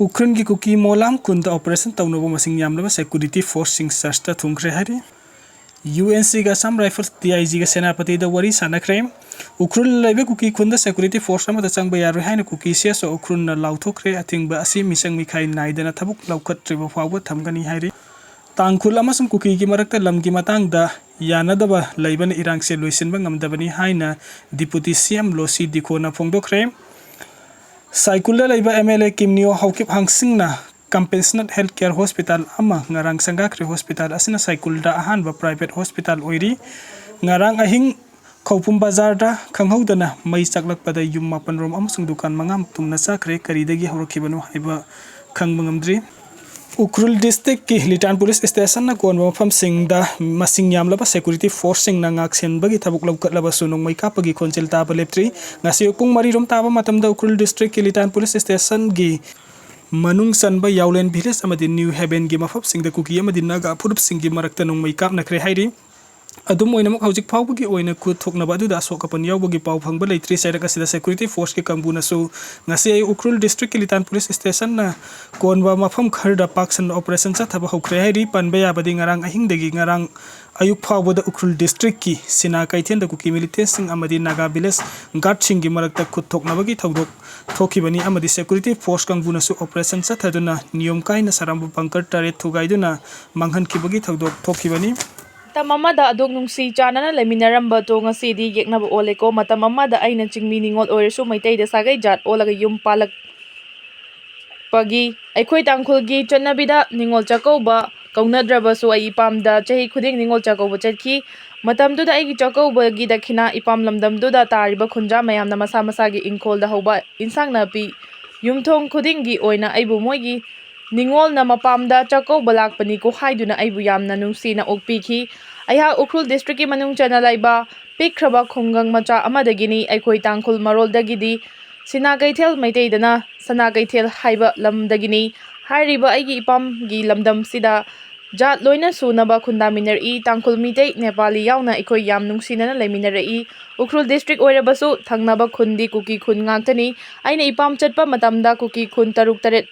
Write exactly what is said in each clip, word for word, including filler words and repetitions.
ꯎꯈ꯭ꯔꯨꯜꯒꯤ ꯀꯨꯀꯤ ꯃꯣꯂꯥꯝ ꯈꯨꯟꯗ operation ꯇꯧꯅꯕ ꯃꯁꯤꯡ ꯌꯥꯝꯂꯕ security forceꯁꯤꯡ searchꯇ ꯊꯨꯡꯈ꯭ꯔꯦ ꯍꯥꯏꯔꯤ꯫ UNCꯒ Assam Rifles DIGꯒ ꯁꯦꯅꯥꯄꯇꯤꯗ ꯋꯥꯔꯤ ꯁꯥꯟꯅꯈ꯭ꯔꯦ꯫ ꯎꯈ꯭ꯔꯨꯜ ꯂꯩꯕ ꯀꯨꯀꯤ ꯈꯨꯟꯗ security force ꯑꯃꯠꯇ ꯆꯪꯕ ꯌꯥꯔꯣꯏ ꯍꯥꯏꯅ ꯀꯨꯀꯤ CSO ꯎꯈ꯭ꯔꯨꯜꯅ ꯂꯥꯎꯊꯣꯛꯈ꯭ꯔꯦ꯫ ꯑꯊꯤꯡꯕ ꯑꯁꯤ ꯃꯤꯆꯪ ꯃꯤꯈꯥꯏ ꯅꯥꯏꯗꯅ ꯊꯕꯛ ꯂꯧꯈꯠꯇ꯭ꯔꯤꯕ ꯐꯥꯎꯕ ꯊꯝꯒꯅꯤ ꯍꯥꯏꯔꯤ꯫ ꯇꯥꯡꯈꯨꯜ ꯑꯃꯁꯨꯡ ꯀꯨꯀꯤꯒꯤ ꯃꯔꯛꯇ ꯂꯝꯒꯤ ꯃꯇꯥꯡꯗ ꯌꯥꯅꯗꯕ ꯂꯩꯕꯅ ꯏꯔꯥꯡꯁꯦ ꯂꯣꯏꯁꯤꯟꯕ ꯉꯝꯗꯕꯅꯤ ꯍꯥꯏꯅ Deputy CM ꯂꯣꯁꯤ ꯗꯤꯈꯣꯅ ꯐꯣꯡꯗꯣꯛꯈ꯭ꯔꯦ꯫ ꯁꯥꯏꯀꯨꯜꯗ ꯂꯩꯕ MLA ꯀꯤꯝꯅꯤꯌꯣ ꯍꯧꯀꯤꯞ ꯍꯥꯡꯁꯤꯡꯅ Compassionate Health Care Hospital ꯑꯃ ꯉꯔꯥꯡ ꯁꯪꯒꯥꯈ꯭ꯔꯦ꯫ Hospital ꯑꯁꯤꯅ ꯁꯥꯏꯀꯨꯜꯗ ꯑꯍꯥꯟꯕ private hospital ꯑꯣꯏꯔꯤ꯫ ꯉꯔꯥꯡ ꯑꯍꯤꯡ ꯈꯧꯄꯨꯝ ꯕꯖꯥꯔꯗ ꯈꯪꯍꯧꯗꯅ ꯃꯩ ꯆꯥꯛꯂꯛꯄꯗ ꯌꯨꯝ ꯃꯥꯄꯟ ꯔꯣꯝ ꯑꯃꯁꯨꯡ ꯗꯨꯀꯥꯟ ꯃꯉꯥꯃꯨꯛ ꯊꯨꯝꯅ ꯆꯥꯈ꯭ꯔꯦ꯫ ꯀꯔꯤꯗꯒꯤ ꯍꯧꯔꯛꯈꯤꯕꯅꯣ ꯍꯥꯏꯕ ꯈꯪꯕ ꯉꯝꯗ꯭ꯔꯤ꯫ ꯎꯈ꯭ꯔꯨꯜ districtꯀꯤ ꯂꯤꯇꯥꯟ police stationꯅ ꯀꯣꯟꯕ ꯃꯐꯝꯁꯤꯡꯗ ꯃꯁꯤꯡ ꯌꯥꯝꯂꯕ security forceꯁꯤꯡꯅ ꯉꯥꯛꯁꯦꯟꯕꯒꯤ ꯊꯕꯛ ꯂꯧꯈꯠꯂꯕꯁꯨ ꯅꯣꯡꯃꯩ ꯀꯥꯞꯄꯒꯤ ꯈꯣꯟꯖꯦꯜ ꯇꯥꯕ ꯂꯦꯞꯇ꯭ꯔꯤ꯫ ꯉꯁꯤ ꯄꯨꯡ ꯃꯔꯤ ꯔꯣꯝ ꯇꯥꯕ ꯃꯇꯝꯗ ꯎꯈ꯭ꯔꯨꯜ districtꯀꯤ ꯂꯤꯇꯥꯟ police stationꯒꯤ ꯃꯅꯨꯡ ꯆꯟꯕ ꯌꯥꯎꯂꯦꯟ village ꯑꯃꯗꯤ New Havenꯒꯤ ꯃꯐꯝꯁꯤꯡꯗ ꯀꯨꯀꯤ ꯑꯃꯗꯤ ꯅꯥꯒꯥ ꯐꯨꯔꯨꯞꯁꯤꯡꯒꯤ ꯃꯔꯛꯇ ꯅꯣꯡꯃꯩ ꯀꯥꯞꯅꯈ꯭ꯔꯦ ꯍꯥꯏꯔꯤ꯫ ꯑꯗꯨꯝ ꯑꯣꯏꯅꯃꯛ, ꯍꯧꯖꯤꯛ ꯐꯥꯎꯕꯒꯤ ꯑꯣꯏꯅ ꯈꯨꯠ ꯊꯣꯛꯅꯕ ꯑꯗꯨꯗ ꯑꯁꯣꯛ ꯑꯄꯟ ꯌꯥꯎꯕꯒꯤ ꯄꯥꯎ ꯐꯪꯕ ꯂꯩꯇ꯭ꯔꯤ꯫ ꯆꯩꯔꯛ ꯑꯁꯤꯗ security forceꯀꯤ ꯀꯥꯡꯕꯨꯅꯁꯨ ꯉꯁꯤ ꯑꯌꯨꯛ ꯎꯈ꯭ꯔꯨꯜ districtꯀꯤ ꯂꯤꯇꯥꯟ police stationꯅ ꯀꯣꯟꯕ ꯃꯐꯝ ꯈꯔꯗ ꯄꯥꯛ ꯁꯟꯅ operation ꯆꯠꯊꯕ ꯍꯧꯈ꯭ꯔꯦ ꯍꯥꯏꯔꯤ꯫ ꯄꯟꯕ ꯌꯥꯕꯗꯤ ꯉꯔꯥꯡ ꯑꯍꯤꯡꯗꯒꯤ ꯉꯔꯥꯡ ꯑꯌꯨꯛ ꯐꯥꯎꯕꯗ ꯎꯈ꯭ꯔꯨꯜ districtꯀꯤ ꯁꯤꯅꯥ ꯀꯩꯊꯦꯜꯗ ꯀꯨꯀꯤ militantꯁꯤꯡ ꯑꯃꯗꯤ ꯅꯥꯒꯥ village guardꯁꯤꯡꯒꯤ ꯃꯔꯛꯇ ꯈꯨꯠ ꯊꯣꯛꯅꯕꯒꯤ ꯊꯧꯗꯣꯛ ꯊꯣꯛꯈꯤꯕꯅꯤ ꯑꯃꯗꯤ security force ꯀꯥꯡꯕꯨꯅꯁꯨ operation ꯆꯠꯊꯗꯨꯅ ꯅꯤꯌꯣꯝ ꯀꯥꯏꯅ ꯁꯥꯔꯝꯕ bunker ꯇꯔꯦꯠ ꯊꯨꯒꯥꯏꯗꯨꯅ ꯃꯥꯡꯍꯟꯈꯤꯕꯒꯤ ꯊꯧꯗꯣꯛ ꯊꯣꯛꯈꯤꯕꯅꯤ꯫ ꯃꯇꯝ ꯑꯃꯗ ꯑꯗꯨꯛ ꯅꯨꯡꯁꯤ ꯆꯥꯟꯅꯅ ꯂꯩꯃꯤꯟꯅꯔꯝꯕꯗꯣ ꯉꯁꯤꯗꯤ ꯌꯦꯛꯅꯕ ꯑꯣꯜꯂꯦꯀꯣ꯫ ꯃꯇꯝ ꯑꯃꯗ ꯑꯩꯅ ꯆꯤꯡꯃꯤ ꯅꯤꯉꯣꯜ ꯑꯣꯏꯔꯁꯨ ꯃꯩꯇꯩꯗ ꯁꯥꯒꯩ ꯖꯥꯠ ꯑꯣꯜꯂꯒ ꯌꯨꯝ ꯄꯥꯜꯂꯛꯄꯒꯤ ꯑꯩꯈꯣꯏ ꯇꯥꯡꯈꯨꯜꯒꯤ ꯆꯠꯅꯕꯤꯗ ꯅꯤꯉꯣꯜ ꯆꯥꯛꯀꯧꯕ ꯀꯧꯅꯗ꯭ꯔꯕꯁꯨ ꯑꯩ ꯏꯄꯥꯝꯗ ꯆꯍꯤ ꯈꯨꯗꯤꯡ ꯅꯤꯉꯣꯜ ꯆꯥꯛꯀꯧꯕ ꯆꯠꯈꯤ꯫ ꯃꯇꯝꯗꯨꯗ ꯑꯩꯒꯤ ꯆꯥꯛꯀꯧꯕꯒꯤ ꯗꯈꯤꯅꯥ ꯏꯄꯥꯝ ꯂꯝꯗꯝꯗꯨꯗ ꯇꯥꯔꯤꯕ ꯈꯨꯟꯖꯥ ꯃꯌꯥꯝꯅ ꯃꯁꯥ ꯃꯁꯥꯒꯤ ꯏꯪꯈꯣꯜꯗ ꯍꯧꯕ ꯏꯟꯁꯥꯡ ꯅꯥꯄꯤ ꯌꯨꯝꯊꯣꯡ ꯈꯨꯗꯤꯡꯒꯤ ꯑꯣꯏꯅ ꯑꯩꯕꯨ ꯃꯣꯏꯒꯤ ꯅꯤꯉꯣꯜꯅ ꯃꯄꯥꯝꯗ ꯆꯥꯛꯀꯧꯕ ꯂꯥꯛꯄꯅꯤꯀꯣ ꯍꯥꯏꯗꯨꯅ ꯑꯩꯕꯨ ꯌꯥꯝꯅ ꯅꯨꯡꯁꯤꯅ ꯑꯣꯛꯄꯤꯈꯤ꯫ ꯑꯩꯍꯥꯛ ꯎꯈ꯭ꯔꯨꯜ districtꯀꯤ ꯃꯅꯨꯡ ꯆꯟꯅ ꯂꯩꯕ ꯄꯤꯛꯈ꯭ꯔꯕ ꯈꯨꯡꯒꯪ ꯃꯆꯥ ꯑꯃꯗꯒꯤꯅꯤ꯫ ꯑꯩꯈꯣꯏ ꯇꯥꯡꯈꯨꯜ ꯃꯔꯣꯜꯗꯒꯤꯗꯤ ꯁꯤꯅꯥ ꯀꯩꯊꯦꯜ ꯃꯩꯇꯩꯗꯅ ꯁꯅꯥ ꯀꯩꯊꯦꯜ ꯍꯥꯏꯕ ꯂꯝꯗꯒꯤꯅꯤ꯫ ꯍꯥꯏꯔꯤꯕ ꯑꯩꯒꯤ ꯏꯄꯥꯝꯒꯤ ꯂꯝꯗꯝꯁꯤꯗ ꯖꯥꯠ ꯂꯣꯏꯅ ꯁꯨꯅꯕ ꯈꯨꯟꯗꯥꯃꯤꯟꯅꯔꯛꯏ꯫ ꯇꯥꯡꯈꯨꯜ, ꯃꯤꯇꯩ, ꯅꯦꯄꯥꯂꯤ ꯌꯥꯎꯅ ꯑꯩꯈꯣꯏ ꯌꯥꯝ ꯅꯨꯡꯁꯤꯅꯅ ꯂꯩꯃꯤꯟꯅꯔꯛꯏ꯫ ꯎꯈ꯭ꯔꯨꯜ district ꯑꯣꯏꯔꯕꯁꯨ ꯊꯪꯅꯕ ꯈꯨꯟꯗꯤ ꯀꯨꯀꯤ ꯈꯨꯟ ꯉꯥꯛꯇꯅꯤ꯫ ꯑꯩꯅ ꯏꯄꯥꯝ ꯆꯠꯄ ꯃꯇꯝꯗ ꯀꯨꯀꯤ ꯈꯨꯟ ꯇꯔꯨꯛ ꯇꯔꯦꯠ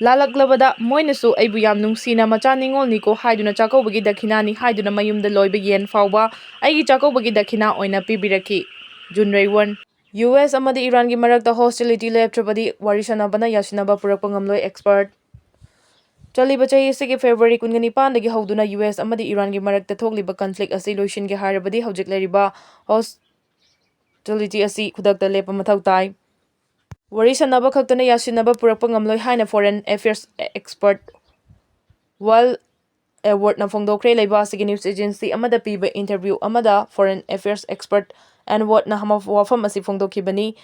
ꯂꯥꯜꯂꯛꯂꯕꯗ ꯃꯣꯏꯅꯁꯨ ꯑꯩꯕꯨ ꯌꯥꯝ ꯅꯨꯡꯁꯤꯅ "ꯃꯆꯥ ꯅꯤꯉꯣꯜꯅꯤꯀꯣ" ꯍꯥꯏꯗꯨꯅ ꯆꯥꯛꯀꯧꯕꯒꯤ ꯗꯈꯤꯅꯥꯅꯤ ꯍꯥꯏꯗꯨꯅ ꯃꯌꯨꯝꯗ ꯂꯣꯏꯕ ꯌꯦꯟ ꯐꯥꯎꯕ ꯑꯩꯒꯤ ꯆꯥꯛꯀꯧꯕꯒꯤ ꯗꯈꯤꯅꯥ ꯑꯣꯏꯅ ꯄꯤꯕꯤꯔꯛꯈꯤ꯫ June ꯔꯩꯋꯟ꯫ ꯌꯨ ꯑꯦꯁ ꯑꯃꯗꯤ ꯏꯔꯥꯟꯒꯤ ꯃꯔꯛꯇ hostility ꯂꯦꯞꯇ꯭ꯔꯕꯗꯤ ꯋꯥꯔꯤ ꯁꯥꯟꯅꯕꯅ ꯌꯥꯁꯤꯟꯅꯕ ꯄꯨꯔꯛꯄ ꯉꯝꯂꯣꯏ, expert꯫ ꯆꯠꯂꯤꯕ ꯆꯍꯤ ꯑꯁꯤꯒꯤ February ꯀꯨꯟꯒ ꯅꯤꯄꯥꯟꯗꯒꯤ ꯍꯧꯗꯨꯅ ꯌꯨ ꯑꯦꯁ ꯑꯃꯗꯤ ꯏꯔꯥꯟꯒꯤ ꯃꯔꯛꯇ ꯊꯣꯛꯂꯤꯕ conflict ꯑꯁꯤ ꯂꯣꯏꯁꯤꯟꯒꯦ ꯍꯥꯏꯔꯕꯗꯤ ꯍꯧꯖꯤꯛ ꯂꯩꯔꯤꯕ hostility ꯑꯁꯤ ꯈꯨꯗꯛꯇ ꯂꯦꯞꯄ ꯃꯊꯧ ꯇꯥꯏ꯫ ꯋꯥꯔꯤ ꯁꯥꯟꯅꯕ ꯈꯛꯇꯅ ꯌꯥꯁꯤꯟꯅꯕ ꯄꯨꯔꯛꯄ ꯉꯝꯂꯣꯏ ꯍꯥꯏꯅ Foreign Affairs expert Val Edwardꯅ ꯐꯣꯡꯗꯣꯛꯈ꯭ꯔꯦ꯫ ꯂꯩꯕꯥꯛ ꯑꯁꯤꯒꯤ news agency ꯑꯃꯗ ꯄꯤꯕ interview ꯑꯃꯗ Foreign Affairs expert Edwardꯅ ꯍꯃ-, ꯋꯥꯐꯝ ꯑꯁꯤ ꯐꯣꯡꯗꯣꯛꯈꯤꯕꯅꯤ꯫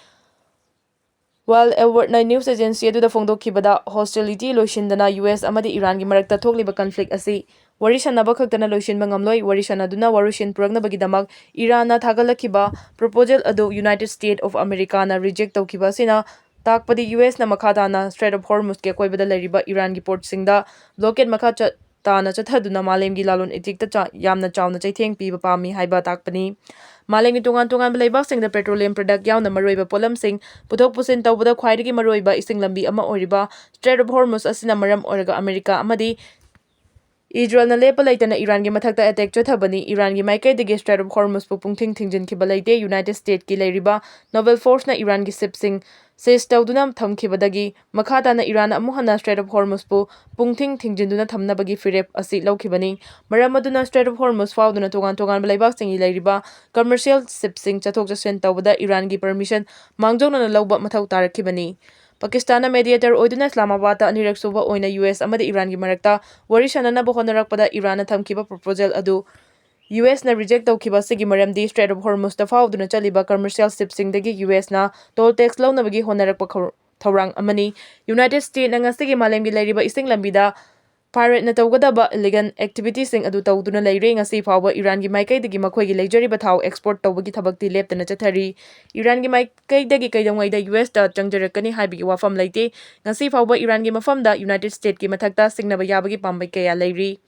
Val Edwardꯅ news agency ꯑꯗꯨꯗ ꯐꯣꯡꯗꯣꯛꯈꯤꯕꯗ, hostility ꯂꯣꯏꯁꯤꯟꯗꯅ ꯌꯨ ꯑꯦꯁ ꯑꯃꯗꯤ ꯏꯔꯥꯟꯒꯤ ꯃꯔꯛꯇ ꯊꯣꯛꯂꯤꯕ conflict ꯑꯁꯤ ꯋꯥꯔꯤ ꯁꯥꯟꯅꯕ ꯈꯛꯇꯅ ꯂꯣꯏꯁꯤꯟꯕ ꯉꯝꯂꯣꯏ꯫ ꯋꯥꯔꯤ ꯁꯥꯟꯅꯗꯨꯅ ꯋꯥꯔꯣꯏꯁꯤꯟ ꯄꯨꯔꯛꯅꯕꯒꯤꯗꯃꯛ ꯏꯔꯥꯟꯅ ꯊꯥꯒꯠꯂꯛꯈꯤꯕ proposal ꯑꯗꯨ United States of Americaꯅ reject ꯇꯧꯈꯤꯕ ꯑꯁꯤꯅ ꯇꯥꯛꯄꯗꯤ ꯌꯨ ꯑꯦꯁꯅ ꯃꯈꯥ ꯇꯥꯅ Strait of Hormuzꯀꯤ ꯑꯀꯣꯏꯕꯗ ꯂꯩꯔꯤꯕ ꯏꯔꯥꯟꯒꯤ portꯁꯤꯡꯗ blockade ꯃꯈꯥ ꯆꯠ-, ꯇꯥꯅ ꯆꯠꯊꯗꯨꯅ ꯃꯥꯂꯦꯝꯒꯤ ꯂꯂꯣꯟ ꯏꯇꯤꯛꯇ ꯆꯥ-, ꯌꯥꯝꯅ ꯆꯥꯎꯅ ꯆꯩꯊꯦꯡ ꯄꯤꯕ ꯄꯥꯝꯃꯤ ꯍꯥꯏꯕ ꯇꯥꯛꯄꯅꯤ꯫ ꯃꯥꯂꯦꯝꯒꯤ ꯇꯣꯉꯥꯟ ꯇꯣꯉꯥꯟꯕ ꯂꯩꯕꯥꯛꯁꯤꯡꯗ petroleum product ꯌꯥꯎꯅ ꯃꯔꯨꯑꯣꯏꯕ ꯄꯣꯠꯂꯝꯁꯤꯡ ꯄꯨꯊꯣꯛ ꯄꯨꯁꯤꯟ ꯇꯧꯕꯗ ꯈ꯭ꯋꯥꯏꯗꯒꯤ ꯃꯔꯨꯑꯣꯏꯕ ꯏꯁꯤꯡ ꯂꯝꯕꯤ ꯑꯃ ꯑꯣꯏꯔꯤꯕ Strait of Hormuz ꯑꯁꯤꯅ ꯃꯔꯝ ꯑꯣꯏꯔꯒ ꯑꯃꯦꯔꯤꯀꯥ ꯑꯃꯗꯤ ꯏꯖꯔꯦꯜꯅ ꯂꯦꯞꯄ ꯂꯩꯇꯅ ꯏꯔꯥꯟꯒꯤ ꯃꯊꯛꯇ attack ꯆꯠꯊꯕꯅꯤ꯫ ꯏꯔꯥꯟꯒꯤ ꯃꯥꯏꯀꯩꯗꯒꯤ Strait of Hormuzꯄꯨ ꯄꯨꯡꯊꯤꯡ ꯊꯤꯡꯖꯤꯟꯈꯤꯕ ꯂꯩꯇꯦ꯫ United States ꯀꯤ ꯂꯩꯔꯤꯕ naval forceꯅ ꯏꯔꯥꯟꯒꯤ shipꯁꯤꯡ seize ꯇꯧꯗꯨꯅ ꯊꯝꯈꯤꯕꯗꯒꯤ ꯃꯈꯥ ꯇꯥꯅ ꯏꯔꯥꯟ ꯑꯃꯨꯛ ꯍꯟꯅ Strait of Hormuzꯄꯨ ꯄꯨꯡꯊꯤꯡ ꯊꯤꯡꯖꯤꯟꯗꯨꯅ ꯊꯝꯅꯕꯒꯤ ꯐꯤꯔꯦꯞ ꯑꯁꯤ ꯂꯧꯈꯤꯕꯅꯤ꯫ ꯃꯔꯝ ꯑꯗꯨꯅ Strait of Hormuz ꯐꯥꯎꯗꯨꯅ ꯇꯣꯉꯥꯟ ꯇꯣꯉꯥꯟꯕ ꯂꯩꯕꯥꯛꯁꯤꯡꯒꯤ ꯂꯩꯔꯤꯕ commercial shipꯁꯤꯡ ꯆꯠꯊꯣꯛ ꯆꯠꯁꯤꯟ ꯇꯧꯕꯗ ꯏꯔꯥꯟꯒꯤ permission ꯃꯥꯡꯖꯧꯅꯅ ꯂꯧꯕ ꯃꯊꯧ ꯇꯥꯔꯛꯈꯤꯕꯅꯤ꯫ ꯄꯥꯀꯤꯁꯇꯥꯟꯅ mediator ꯑꯣꯏꯗꯨꯅ ꯏꯁꯂꯥꯃꯥꯕꯥꯗꯇ ꯑꯅꯤꯔꯛ ꯁꯨꯕ ꯑꯣꯏꯅ ꯌꯨ ꯑꯦꯁ ꯑꯃꯗꯤ ꯏꯔꯥꯟꯒꯤ ꯃꯔꯛꯇ ꯋꯥꯔꯤ ꯁꯥꯟꯅꯅꯕ ꯍꯣꯠꯅꯔꯛꯄꯗ ꯏꯔꯥꯟꯅ ꯊꯝꯈꯤꯕ proposal ꯑꯗꯨ ꯌꯨ ꯑꯦꯁꯅ reject ꯇꯧꯈꯤꯕ ꯑꯁꯤꯒꯤ ꯃꯔꯝꯗꯤ Strait of Hormuzꯇ ꯐꯥꯎꯗꯨꯅ ꯆꯠꯂꯤꯕ commercial shipꯁꯤꯡꯗꯒꯤ ꯌꯨ ꯑꯦꯁꯅ toll tax ꯂꯧꯅꯕꯒꯤ ꯍꯣꯠꯅꯔꯛꯄ ꯈꯧ-, ꯊꯧꯔꯥꯡ ꯑꯃꯅꯤ꯫ United Statesꯅ ꯉꯁꯤꯒꯤ ꯃꯥꯂꯦꯝꯒꯤ ꯂꯩꯔꯤꯕ ꯏꯁꯤꯡ ꯂꯝꯕꯤꯗ pirateꯅ ꯇꯧꯒꯗꯕ illegal activityꯁꯤꯡ ꯑꯗꯨ ꯇꯧꯗꯨꯅ ꯂꯩꯔꯦ꯫ ꯉꯁꯤ ꯐꯥꯎꯕ ꯏꯔꯥꯟꯒꯤ ꯃꯥꯏꯀꯩꯗꯒꯤ ꯃꯈꯣꯏꯒꯤ ꯂꯩꯖꯔꯤꯕ ꯊꯥꯎ export ꯇꯧꯕꯒꯤ ꯊꯕꯛꯇꯤ ꯂꯦꯞꯇꯅ ꯆꯠꯊꯔꯤ꯫ ꯏꯔꯥꯟꯒꯤ ꯃꯥꯏꯀꯩꯗꯒꯤ ꯀꯩꯗꯧꯉꯩꯗ ꯌꯨ ꯑꯦꯁꯇ ꯆꯪꯖꯔꯛꯀꯅꯤ ꯍꯥꯏꯕꯒꯤ ꯋꯥꯐꯝ ꯂꯩꯇꯦ꯫ ꯉꯁꯤ ꯐꯥꯎꯕ ꯏꯔꯥꯟꯒꯤ ꯃꯐꯝꯗ United Statesꯀꯤ ꯃꯊꯛꯇ ꯁꯤꯡꯅꯕ ꯌꯥꯕꯒꯤ ꯄꯥꯝꯕꯩ ꯀꯌꯥ ꯂꯩꯔꯤ꯫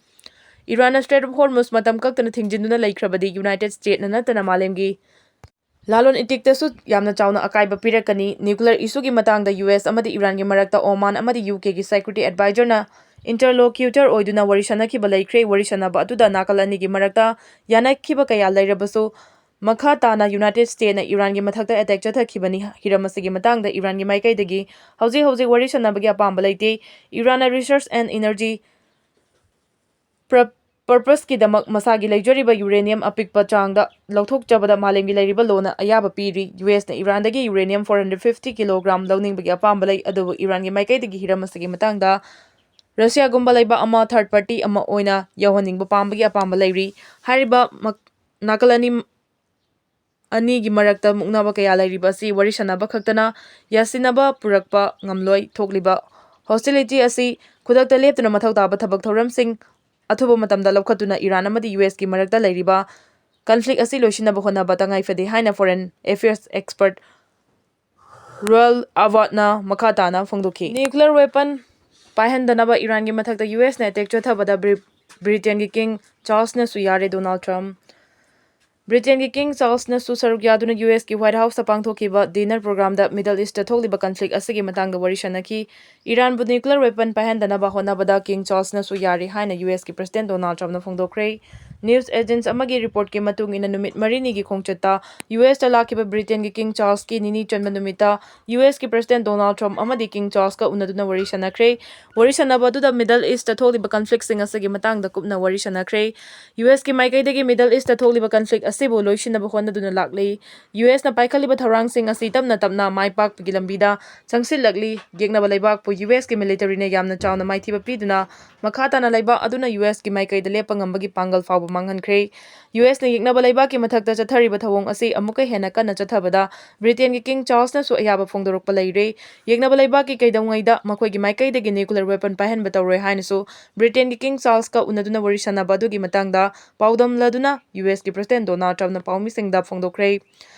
ꯏꯔꯥꯟꯅ Strait of Hormuz ꯃꯇꯝ ꯀꯛꯇꯅ ꯊꯤꯡꯖꯤꯟꯗꯨꯅ ꯂꯩꯈ꯭ꯔꯕꯗꯤ United Statesꯅ ꯅꯠꯇꯅ ꯃꯥꯂꯦꯝꯒꯤ ꯂꯂꯣꯟ ꯏꯇꯤꯛꯇꯁꯨ ꯌꯥꯝꯅ ꯆꯥꯎꯅ ꯑꯀꯥꯏꯕ ꯄꯤꯔꯛꯀꯅꯤ꯫ Nuclear issueꯒꯤ ꯃꯇꯥꯡꯗ U S ꯑꯃꯗꯤ ꯏꯔꯥꯟꯒꯤ ꯃꯔꯛꯇ Oman ꯑꯃꯗꯤ U Kꯒꯤ security advisorꯅ interlocutor ꯑꯣꯏꯗꯨꯅ ꯋꯥꯔꯤ ꯁꯥꯟꯅꯈꯤꯕ ꯂꯩꯈ꯭ꯔꯦ꯫ ꯋꯥꯔꯤ ꯁꯥꯟꯅꯕ ꯑꯗꯨꯗ ꯅꯥꯀꯜ ꯑꯅꯤꯒꯤ ꯃꯔꯛꯇ ꯌꯥꯅꯈꯤꯕ ꯀꯌꯥ ꯂꯩꯔꯕꯁꯨ, ꯃꯈꯥ ꯇꯥꯅ United Statesꯅ ꯏꯔꯥꯟꯒꯤ ꯃꯊꯛꯇ attack ꯆꯠꯊꯈꯤꯕꯅꯤ꯫ ꯍꯤꯔꯝ ꯑꯁꯤꯒꯤ ꯃꯇꯥꯡꯗ ꯏꯔꯥꯟꯒꯤ ꯃꯥꯏꯀꯩꯗꯒꯤ ꯍꯧꯖꯤꯛ ꯍꯧꯖꯤꯛ ꯋꯥꯔꯤ ꯁꯥꯟꯅꯕꯒꯤ ꯑꯄꯥꯝꯕ ꯂꯩꯇꯦ꯫ ꯏꯔꯥꯟꯅ research and energy purposeꯀꯤꯗꯃꯛ ꯃꯁꯥꯒꯤ ꯂꯩꯖꯔꯤꯕ uranium ꯑꯄꯤꯛꯄ ꯆꯥꯡꯗ ꯂꯧꯊꯣꯛꯆꯕꯗ ꯃꯥꯂꯦꯝꯒꯤ ꯂꯩꯔꯤꯕ ꯂꯣꯅ ꯑꯌꯥꯕ ꯄꯤꯔꯤ꯫ U Sꯅ ꯏꯔꯥꯟꯗꯒꯤ uranium four hundred fifty kilogram ꯂꯧꯅꯤꯡꯕꯒꯤ ꯑꯄꯥꯝꯕ ꯂꯩ, ꯑꯗꯨꯕꯨ ꯏꯔꯥꯟꯒꯤ ꯃꯥꯏꯀꯩꯗꯒꯤ ꯍꯤꯔꯝ ꯑꯁꯤꯒꯤ ꯃꯇꯥꯡꯗ ꯔꯁꯤꯌꯥꯒꯨꯝꯕ ꯂꯩꯕꯥꯛ ꯑꯃ third party ꯑꯃ ꯑꯣꯏꯅ ꯌꯧꯍꯟꯅꯤꯡꯕ ꯄꯥꯝꯕꯒꯤ ꯑꯄꯥꯝꯕ ꯂꯩꯔꯤ꯫ ꯍꯥꯏꯔꯤꯕ ꯃꯛ-, ꯅꯥꯀꯜ ꯑꯅꯤ, ꯑꯅꯤꯒꯤ ꯃꯔꯛꯇ ꯃꯨꯛꯅꯕ ꯀꯌꯥ ꯂꯩꯔꯤꯕ ꯑꯁꯤ ꯋꯥꯔꯤ ꯁꯥꯟꯅꯕ ꯈꯛꯇꯅ ꯌꯥꯁꯤꯟꯅꯕ ꯄꯨꯔꯛꯄ ꯉꯝꯂꯣꯏ꯫ ꯊꯣꯛꯂꯤꯕ hostility ꯑꯁꯤ ꯈꯨꯗꯛꯇ ꯂꯦꯞꯇꯨꯅ ꯃꯊꯧ ꯇꯥꯕ ꯊꯕꯛ ꯊꯧꯔꯝꯁꯤꯡ ꯑꯊꯨꯕ ꯃꯇꯝꯗ ꯂꯧꯈꯠꯇꯨꯅ ꯏꯔꯥꯟ ꯑꯃꯗꯤ U Sꯀꯤ ꯃꯔꯛꯇ ꯂꯩꯔꯤꯕ conflict ꯑꯁꯤ ꯂꯣꯏꯁꯤꯟꯅꯕ ꯍꯣꯠꯅꯕ ꯇꯉꯥꯏ ꯐꯗꯦ ꯍꯥꯏꯅ foreign affairs expert Rawal Awad ꯅ ꯃꯈꯥ ꯇꯥꯅ ꯐꯣꯡꯗꯣꯛꯈꯤ꯫ Nuclear weapon ꯄꯥꯏꯍꯟꯗꯅꯕ ꯏꯔꯥꯟꯒꯤ ꯃꯊꯛꯇ U Sꯅ attack ꯆꯠꯊꯕꯗ ꯕ꯭ꯔꯤ-, ꯕ꯭ꯔꯤꯇꯦꯟꯒꯤ King Charlesꯅꯁꯨ ꯌꯥꯔꯦ꯫ Donald Trump꯫ ꯕ꯭ꯔꯤꯇꯦꯟꯒꯤ King Charlesꯅꯁꯨ ꯁꯔꯨꯛ ꯌꯥꯗꯨꯅ U Sꯀꯤ White Houseꯇ ꯄꯥꯡꯊꯣꯛꯈꯤꯕ dinner programꯗ Middle Eastꯇ ꯊꯣꯛꯂꯤꯕ conflict ꯑꯁꯤꯒꯤ ꯃꯇꯥꯡꯗ ꯋꯥꯔꯤ ꯁꯥꯟꯅꯈꯤ꯫ ꯏꯔꯥꯟꯕꯨ nuclear weapon ꯄꯥꯏꯍꯟꯗꯅꯕ ꯍꯣꯠꯅꯕꯗ King Charlesꯅꯁꯨ ꯌꯥꯔꯦ ꯍꯥꯏꯅ U Sꯀꯤ President Donald Trumpꯅ ꯐꯣꯡꯗꯣꯛꯈ꯭ꯔꯦ꯫ News agents ꯑꯃꯒꯤ reportꯀꯤ ꯃꯇꯨꯡ ꯏꯟꯅ, ꯅꯨꯃꯤꯠ ꯃꯔꯤꯅꯤꯒꯤ ꯈꯣꯡꯆꯠꯇ U Sꯇ ꯂꯥꯛꯈꯤꯕ ꯕ꯭ꯔꯤꯇꯦꯟꯒꯤ King Charlesꯀꯤ ꯅꯤꯅꯤ ꯆꯟꯕ ꯅꯨꯃꯤꯠꯇ U Sꯀꯤ President Donald Trump ꯑꯃꯗꯤ King Charlesꯀ ꯎꯅꯗꯨꯅ ꯋꯥꯔꯤ ꯁꯥꯟꯅꯈ꯭ꯔꯦ꯫ ꯋꯥꯔꯤ ꯁꯥꯟꯅꯕ ꯑꯗꯨꯗ Middle Eastꯇ ꯊꯣꯛꯂꯤꯕ conflictꯁꯤꯡ ꯑꯁꯤꯒꯤ ꯃꯇꯥꯡꯗ ꯀꯨꯞꯅ ꯋꯥꯔꯤ ꯁꯥꯟꯅꯈ꯭ꯔꯦ꯫ U Sꯀꯤ ꯃꯥꯏꯀꯩꯗꯒꯤ Middle Eastꯇ ꯊꯣꯛꯂꯤꯕ conflict ꯑꯁꯤꯕꯨ ꯂꯣꯏꯁꯤꯟꯅꯕ ꯍꯣꯠꯅꯗꯨꯅ ꯂꯥꯛꯂꯤ꯫ U Sꯅ ꯄꯥꯏꯈꯠꯂꯤꯕ ꯊꯧꯔꯥꯡꯁꯤꯡ ꯑꯁꯤ ꯇꯞꯅ ꯇꯞꯅ ꯃꯥꯏ ꯄꯥꯛꯄꯒꯤ ꯂꯝꯕꯤꯗ ꯆꯪꯁꯤꯜꯂꯛꯂꯤ꯫ ꯌꯦꯛꯅꯕ ꯂꯩꯕꯥꯛꯄꯨ U Sꯀꯤ militaryꯅ ꯌꯥꯝꯅ ꯆꯥꯎꯅ ꯃꯥꯏꯊꯤꯕ ꯄꯤꯗꯨꯅ ꯃꯈꯥ ꯇꯥꯅ ꯂꯩꯕꯥꯛ ꯑꯗꯨꯅ U Sꯀꯤ ꯃꯥꯏꯀꯩꯗ ꯂꯦꯞꯄ ꯉꯝꯕꯒꯤ ꯄꯥꯡꯒꯜ ꯐꯥꯎꯕ ꯃꯥꯡꯍꯟꯈ꯭ꯔꯦ꯫ U Sꯅ ꯌꯦꯛꯅꯕ ꯂꯩꯕꯥꯛꯀꯤ ꯃꯊꯛꯇ ꯆꯠꯊꯔꯤꯕ ꯊꯧꯑꯣꯡ ꯑꯁꯤ ꯑꯃꯨꯛꯀ ꯍꯦꯟꯅ ꯀꯟꯅ ꯆꯠꯊꯕꯗ ꯕ꯭ꯔꯤꯇꯦꯟꯒꯤ King Charlesꯅꯁꯨ ꯑꯌꯥꯕ ꯐꯣꯡꯗꯣꯔꯛꯄ ꯂꯩꯔꯦ꯫ ꯌꯦꯛꯅꯕ ꯂꯩꯕꯥꯛꯀꯤ ꯀꯩꯗꯧꯉꯩꯗ ꯃꯈꯣꯏꯒꯤ ꯃꯥꯏꯀꯩꯗꯒꯤ nuclear weapon ꯄꯥꯏꯍꯟꯕ ꯇꯧꯔꯣꯏ ꯍꯥꯏꯅꯁꯨ ꯕ꯭ꯔꯤꯇꯦꯟꯒꯤ King Charlesꯀ ꯎꯅꯗꯨꯅ ꯋꯥꯔꯤ ꯁꯥꯟꯅꯕ ꯑꯗꯨꯒꯤ ꯃꯇꯥꯡꯗ ꯄꯥꯎꯗꯝꯂꯗꯨꯅ U Sꯀꯤ President Donald Trumpꯅ ꯄꯥꯎꯃꯤꯁꯤꯡꯗ ꯐꯣꯡꯗꯣꯛꯈ꯭ꯔꯦ꯫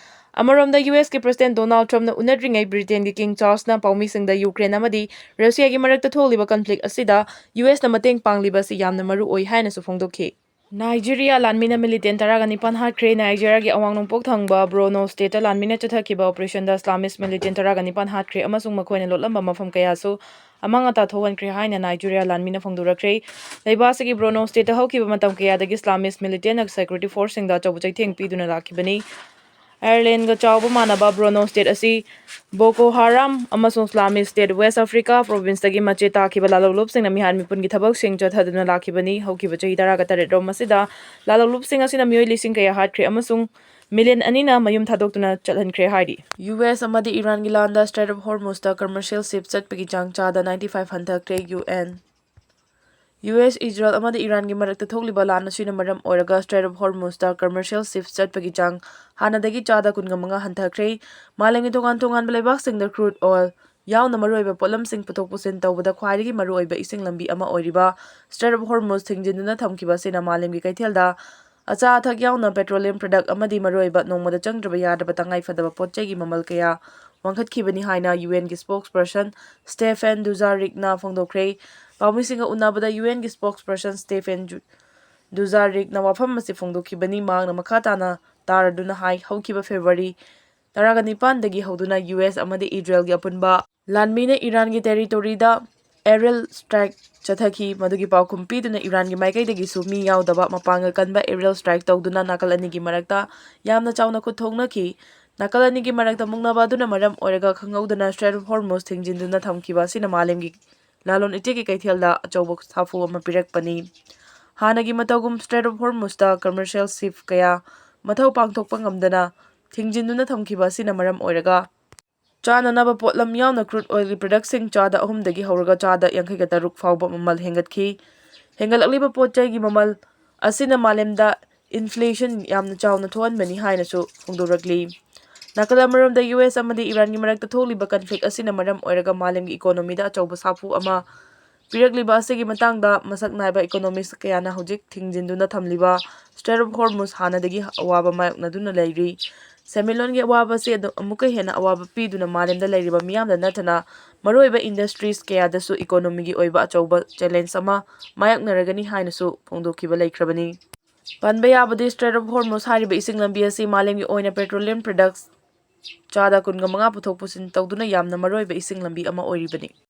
ꯑꯃꯔꯣꯝꯗ, U Sꯀꯤ President Donald Trumpꯅ ꯎꯅꯗ꯭ꯔꯤꯉꯩ ꯕ꯭ꯔꯤꯇꯦꯟꯒꯤ King Charlesꯅ ꯄꯥꯎꯃꯤꯁꯤꯡꯗ Ukraine ꯑꯃꯗꯤ Russiaꯒꯤ ꯃꯔꯛꯇ ꯊꯣꯛꯂꯤꯕ conflict ꯑꯁꯤꯗ U Sꯅ ꯃꯇꯦꯡ ꯄꯥꯡꯂꯤꯕ ꯑꯁꯤ ꯌꯥꯝꯅ ꯃꯔꯨ ꯑꯣꯏ ꯍꯥꯏꯅꯁꯨ ꯐꯣꯡꯗꯣꯛꯈꯤ꯫ ꯅꯥꯏꯖꯦꯔꯤꯌꯥ ꯂꯥꯟꯃꯤꯅ ꯃꯤꯂꯤꯇꯦꯟ ꯇꯔꯥꯒ ꯅꯤꯄꯥꯟ ꯍꯥꯠꯈ꯭ꯔꯦ꯫ ꯅꯥꯏꯖꯦꯔꯤꯌꯥꯒꯤ ꯑꯋꯥꯡ ꯅꯣꯡꯄꯣꯛ ꯊꯪꯕ ꯕ꯭ꯔꯣꯅꯣ ꯁ꯭ꯇꯦꯠꯇ ꯂꯥꯟꯃꯤꯅ ꯆꯠꯊꯈꯤꯕ ꯑꯣꯄꯔꯦꯁꯟꯗ ꯏꯁꯂꯥꯃꯤꯁ ꯃꯤꯂꯤꯇꯦꯟ ꯇꯔꯥꯒ ꯅꯤꯄꯥꯟ ꯍꯥꯠꯈ꯭ꯔꯦ ꯑꯃꯁꯨꯡ ꯃꯈꯣꯏꯅ ꯂꯣꯠꯂꯝꯕ ꯃꯐꯝ ꯀꯌꯥꯁꯨ ꯑꯃꯥꯡ ꯑꯇꯥ ꯊꯣꯛꯍꯟꯈ꯭ꯔꯦ ꯍꯥꯏꯅ ꯅꯥꯏꯖꯦꯔꯤꯌꯥ ꯂꯥꯟꯃꯤꯅ ꯐꯣꯡꯗꯣꯔꯛꯈ꯭ꯔꯦ꯫ ꯂꯩꯕꯥꯛ ꯑꯁꯤꯒꯤ ꯕ꯭ꯔꯣꯅꯣ ꯁ꯭ꯇꯦꯠꯇ ꯍꯧꯈꯤꯕ ꯃꯇꯝ ꯀꯌꯥꯗꯒꯤ ꯏꯁꯂꯥꯃꯤꯁ ꯃꯤꯂꯤꯇꯦꯟꯅ ꯁꯦꯀ꯭ꯌꯨꯔꯤꯇꯤ ꯐꯣꯔꯁꯁꯤꯡꯗ ꯑꯆꯧꯕ ꯆꯩꯊꯦꯡ ꯄꯤꯗꯨꯅ ꯂꯥꯛꯈꯤꯕꯅꯤ꯫ ꯑꯥꯌꯔꯂꯦꯟꯒ ꯆꯥꯎꯕ ꯃꯥꯟꯅꯕ ꯕ꯭ꯔꯣꯅꯣ ꯁ꯭ꯇꯦꯠ ꯑꯁꯤ ꯕꯣꯀꯣ ꯍꯥꯔꯥꯝ ꯑꯃꯁꯨꯡ ꯏꯁꯂꯥꯃꯤꯛ ꯁ꯭ꯇꯦꯠ ꯋꯦꯁ ꯑꯐ꯭ꯔꯤꯀꯥ ꯄ꯭ꯔꯣꯚꯤꯟꯁꯇꯒꯤ ꯃꯆꯦ ꯇꯥꯈꯤꯕ ꯂꯥꯂꯣꯛꯂꯨꯞꯁꯤꯡꯅ ꯃꯤꯍꯥꯠ ꯃꯤꯄꯨꯟꯒꯤ ꯊꯕꯛꯁꯤꯡ ꯆꯠꯊꯗꯨꯅ ꯂꯥꯛꯈꯤꯕꯅꯤ꯫ ꯍꯧꯈꯤꯕ ꯆꯍꯤ ꯇꯔꯥꯒ ꯇꯔꯦꯠ ꯔꯣꯝ ꯑꯁꯤꯗ ꯂꯥꯂꯣꯛꯂꯨꯞꯁꯤꯡ ꯑꯁꯤꯅ ꯃꯤꯑꯣꯏ ꯂꯤꯁꯤꯡ ꯀꯌꯥ ꯍꯥꯠꯈ꯭ꯔꯦ ꯑꯃꯁꯨꯡ ꯃꯤꯂꯤꯌꯟ ꯑꯅꯤꯅ ꯃꯌꯨꯝ ꯊꯥꯗꯣꯛꯇꯨꯅ ꯆꯠꯍꯟꯈ꯭ꯔꯦ ꯍꯥꯏꯔꯤ꯫ ꯌꯨ ꯑꯦꯁ ꯑꯃꯗꯤ ꯏꯔꯥꯟꯒꯤ ꯂꯥꯟꯗ ꯁ꯭ꯇ꯭ꯔꯦꯠ ꯑꯣꯐ ꯍꯣꯔꯃꯨꯖꯇ ꯀꯃꯔꯁꯤꯌꯦꯜ ꯁꯤꯞ ꯆꯠꯄꯒꯤ ꯆꯥꯡ ꯆꯥꯗ ꯅꯥꯏꯟꯇꯤ ꯐꯥꯏꯚ ꯍꯟꯊꯈ꯭ꯔꯦ꯫ U N U S, Israel ꯑꯃꯗꯤ ꯏꯔꯥꯟꯒꯤ ꯃꯔꯛꯇ ꯊꯣꯛꯂꯤꯕ ꯂꯥꯟ ꯑꯁꯤꯅ ꯃꯔꯝ ꯑꯣꯏꯔꯒ ꯁ꯭ꯇ꯭ꯔꯦꯠ ꯑꯣꯐ ꯍꯣꯔꯃꯨꯖꯇ ꯀꯃꯔꯁꯤꯌꯦꯜ ꯁꯤꯞ ꯆꯠꯄꯒꯤ ꯆꯥꯡ ꯍꯥꯟꯅꯗꯒꯤ ꯆꯥꯗ ꯀꯨꯟꯒ ꯃꯉꯥ ꯍꯟꯊꯈ꯭ꯔꯦ꯫ ꯃꯥꯂꯦꯝꯒꯤ ꯇꯣꯉꯥꯟ ꯇꯣꯉꯥꯟꯕ ꯂꯩꯕꯥꯛꯁꯤꯡꯗ ꯀ꯭ꯔꯨꯗ ꯑꯣꯏꯜ ꯌꯥꯎꯅ ꯃꯔꯨꯑꯣꯏꯕ ꯄꯣꯠꯂꯝꯁꯤꯡ ꯄꯨꯊꯣꯛ ꯄꯨꯁꯤꯟ ꯇꯧꯕꯗ ꯈ꯭ꯋꯥꯏꯗꯒꯤ ꯃꯔꯨꯑꯣꯏꯕ ꯏꯁꯤꯡ ꯂꯝꯕꯤ ꯑꯃ ꯑꯣꯏꯔꯤꯕ ꯁ꯭ꯇ꯭ꯔꯦꯠ ꯑꯣꯐ ꯍꯣꯔꯃꯨꯖ ꯊꯤꯡꯖꯤꯟꯗꯨꯅ ꯊꯝꯈꯤꯕ ꯑꯁꯤꯅ ꯃꯥꯂꯦꯝꯒꯤ ꯀꯩꯊꯦꯜꯗ ꯑꯆꯥ ꯑꯊꯛ ꯌꯥꯎꯅ ꯄꯦꯇ꯭ꯔꯣꯂꯤꯌꯝ ꯄ꯭ꯔꯗꯛ ꯑꯃꯗꯤ ꯃꯔꯨꯑꯣꯏꯕ ꯅꯣꯡꯃꯗ ꯆꯪꯗ꯭ꯔꯕ ꯌꯥꯗ꯭ꯔꯕ ꯇꯉꯥꯏ ꯐꯗꯕ ꯄꯣꯠ ꯆꯩꯒꯤ ꯃꯃꯜ ꯀꯌꯥ ꯋꯥꯡꯈꯠꯈꯤꯕꯅꯤ ꯍꯥꯏꯅ ꯌꯨ ꯑꯦꯟꯒꯤ ꯁ꯭ꯄꯣꯛꯁ ꯄꯔꯁꯟ ꯁ꯭ꯇꯦꯐꯦꯟ ꯗꯨꯖꯥꯔꯤꯛꯅ ꯐꯣꯡꯗꯣꯛꯈ꯭ꯔꯦ꯫ ꯄꯥꯎꯃꯤꯁꯤꯡꯒ ꯎꯅꯕꯗ ꯌꯨ ꯑꯦꯟꯒꯤ ꯁ꯭ꯄꯣꯛꯁ ꯄꯔꯁꯟ ꯁ꯭ꯇꯦꯐꯦꯟ ꯖꯨ-, ꯗꯨꯖꯥꯔꯤꯛꯅ ꯋꯥꯐꯝ ꯑꯁꯤ ꯐꯣꯡꯗꯣꯛꯈꯤꯕꯅꯤ꯫ ꯃꯍꯥꯛꯅ ꯃꯈꯥ ꯇꯥꯅ ꯇꯥꯔꯗꯨꯅ ꯍꯥꯏ, ꯍꯧꯈꯤꯕ ꯐꯦꯕ꯭ꯔꯨꯋꯥꯔꯤ ꯇꯔꯥꯒ ꯅꯤꯄꯥꯟꯗꯒꯤ ꯍꯧꯗꯨꯅ ꯌꯨ ꯑꯦꯁ ꯑꯃꯗꯤ ꯏꯖꯔꯦꯜꯒꯤ ꯑꯄꯨꯟꯕ ꯂꯥꯟꯃꯤꯅ ꯏꯔꯥꯟꯒꯤ ꯇꯦꯔꯤꯇꯣꯔꯤꯗ ꯑꯦꯔꯤꯌꯦꯜ ꯁ꯭ꯇ꯭ꯔꯥꯏꯛ ꯆꯠꯊꯈꯤ꯫ ꯃꯗꯨꯒꯤ ꯄꯥꯎꯈꯨꯝ ꯄꯤꯗꯨꯅ ꯏꯔꯥꯟꯒꯤ ꯃꯥꯏꯀꯩꯗꯒꯤꯁꯨ ꯃꯤ ꯌꯥꯎꯗꯕ ꯃꯄꯥꯡꯒꯜ ꯀꯟꯕ ꯑꯦꯔꯤꯌꯦꯜ ꯁ꯭ꯇ꯭ꯔꯥꯏꯛ ꯇꯧꯗꯨꯅ ꯅꯥꯀꯜ ꯑꯅꯤꯒꯤ ꯃꯔꯛꯇ ꯌꯥꯝꯅ ꯆꯥꯎꯅ ꯈꯨꯠ ꯊꯣꯛꯅꯈꯤ꯫ ꯅꯥꯀꯜ ꯑꯅꯤꯒꯤ ꯃꯔꯛꯇ ꯃꯨꯛꯅꯕ ꯑꯗꯨꯅ ꯃꯔꯝ ꯑꯣꯏꯔꯒ ꯈꯪꯍꯧꯗꯅ ꯁ꯭ꯇ꯭ꯔꯦꯠ ꯑꯣꯐ ꯍꯣꯔꯃꯨꯖ ꯊꯤꯡꯖꯤꯟꯗꯨꯅ ꯊꯝꯈꯤꯕ ꯑꯁꯤꯅ ꯃꯥꯂꯦꯝꯒꯤ ꯂꯂꯣꯟ ꯏꯇꯤꯛꯀꯤ ꯀꯩꯊꯦꯜꯗ ꯑꯆꯧꯕ ꯁꯥꯐꯨ ꯑꯃ ꯄꯤꯔꯛꯄꯅꯤ꯫ ꯍꯥꯟꯅꯒꯤ ꯃꯇꯧꯒꯨꯝ ꯁ꯭ꯇ꯭ꯔꯦꯠ ꯑꯣꯐ ꯍꯣꯔꯃꯨꯖꯇ ꯀꯃꯔꯁꯤꯌꯦꯜ ꯁꯤꯞ ꯀꯌꯥ ꯃꯊꯧ ꯄꯥꯡꯊꯣꯛꯄ ꯉꯝꯗꯅ ꯊꯤꯡꯖꯤꯟꯗꯨꯅ ꯊꯝꯈꯤꯕ ꯑꯁꯤꯅ ꯃꯔꯝ ꯑꯣꯏꯔꯒ ꯆꯥꯅꯅꯕ ꯄꯣꯠꯂꯝ ꯌꯥꯎꯅ ꯀ꯭ꯔꯨꯗ ꯑꯣꯏꯜꯒꯤ ꯄ꯭ꯔꯗꯛꯁꯤꯡ ꯆꯥꯗ ꯑꯍꯨꯝꯗꯒꯤ ꯍꯧꯔꯒ ꯆꯥꯗ ꯌꯥꯡꯈꯩꯒ ꯇꯔꯨꯛ ꯐꯥꯎꯕ ꯃꯃꯜ ꯍꯦꯟꯒꯠꯈꯤ꯫ ꯍꯦꯟꯒꯠꯂꯛꯂꯤꯕ ꯄꯣꯠ ꯆꯩꯒꯤ ꯃꯃꯜ ꯑꯁꯤꯅ ꯃꯥꯂꯦꯝꯗ ꯏꯟꯐ꯭ꯂꯦꯁꯟ ꯌꯥꯝꯅ ꯆꯥꯎꯅ ꯊꯣꯛꯍꯟꯕꯅꯤ ꯍꯥꯏꯅꯁꯨ ꯐꯣꯡꯗꯣꯔꯛꯂꯤ꯫ ꯅꯥꯀꯜ ꯑꯃꯔꯣꯝꯗ ꯌꯨ ꯑꯦꯁ ꯑꯃꯗꯤ ꯏꯔꯥꯟꯒꯤ ꯃꯔꯛꯇ ꯊꯣꯛꯂꯤꯕ ꯀꯟꯐ꯭ꯂꯤꯛ ꯑꯁꯤꯅ ꯃꯔꯝ ꯑꯣꯏꯔꯒ ꯃꯥꯂꯦꯝꯒꯤ ꯏꯀꯣꯅꯣꯃꯤꯗ ꯑꯆꯧꯕ ꯁꯥꯐꯨ ꯑꯃ ꯄꯤꯔꯛꯂꯤꯕ ꯑꯁꯤꯒꯤ ꯃꯇꯥꯡꯗ ꯃꯁꯛ ꯅꯥꯏꯕ ꯏꯀꯣꯅꯣꯃꯤꯁ ꯀꯌꯥꯅ ꯍꯧꯖꯤꯛ ꯊꯤꯡꯖꯤꯟꯗꯨꯅ ꯊꯝꯂꯤꯕ ꯁ꯭ꯇ꯭ꯔꯦꯠ ꯑꯣꯐ ꯍꯣꯔꯃꯨꯖ ꯍꯥꯟꯅꯗꯒꯤ ꯑꯋꯥꯕ ꯃꯥꯌꯣꯛꯅꯗꯨꯅ ꯂꯩꯔꯤ꯫ ꯁꯦꯟꯃꯤꯠꯂꯣꯟꯒꯤ ꯑꯋꯥꯕ ꯑꯁꯤ ꯑꯗꯨ ꯑꯃꯨꯛꯀ ꯍꯦꯟꯅ ꯑꯋꯥꯕ ꯄꯤꯗꯨꯅ ꯃꯥꯂꯦꯝꯗ ꯂꯩꯔꯤꯕ ꯃꯤꯌꯥꯝꯗ ꯅꯠꯇꯅ ꯃꯔꯨꯑꯣꯏꯕ industries ꯀꯌꯥꯗꯁꯨ economyꯒꯤ ꯑꯣꯏꯕ ꯑꯆꯧꯕ challenge ꯑꯃ ꯃꯥꯌꯣꯛꯅꯔꯒꯅꯤ ꯍꯥꯏꯅꯁꯨ ꯐꯣꯡꯗꯣꯛꯈꯤꯕ ꯂꯩꯈ꯭ꯔꯕꯅꯤ꯫ ꯄꯟꯕ ꯌꯥꯕꯗꯤ Strait of Hormuz ꯍꯥꯏꯔꯤꯕ ꯏꯁꯤꯡ ꯂꯝꯕꯤ ꯑꯁꯤ ꯃꯥꯂꯦꯝꯒꯤ ꯑꯣꯏꯅ petroleum products ꯆꯥꯗ ꯀꯨꯟꯒ ꯃꯉꯥ ꯄꯨꯊꯣꯛ ꯄꯨꯁꯤꯟ ꯇꯧꯗꯨꯅ ꯌꯥꯝꯅ ꯃꯔꯨꯑꯣꯏꯕ ꯏꯁꯤꯡ ꯂꯝꯕꯤ ꯑꯃ ꯑꯣꯏꯔꯤꯕꯅꯤ꯫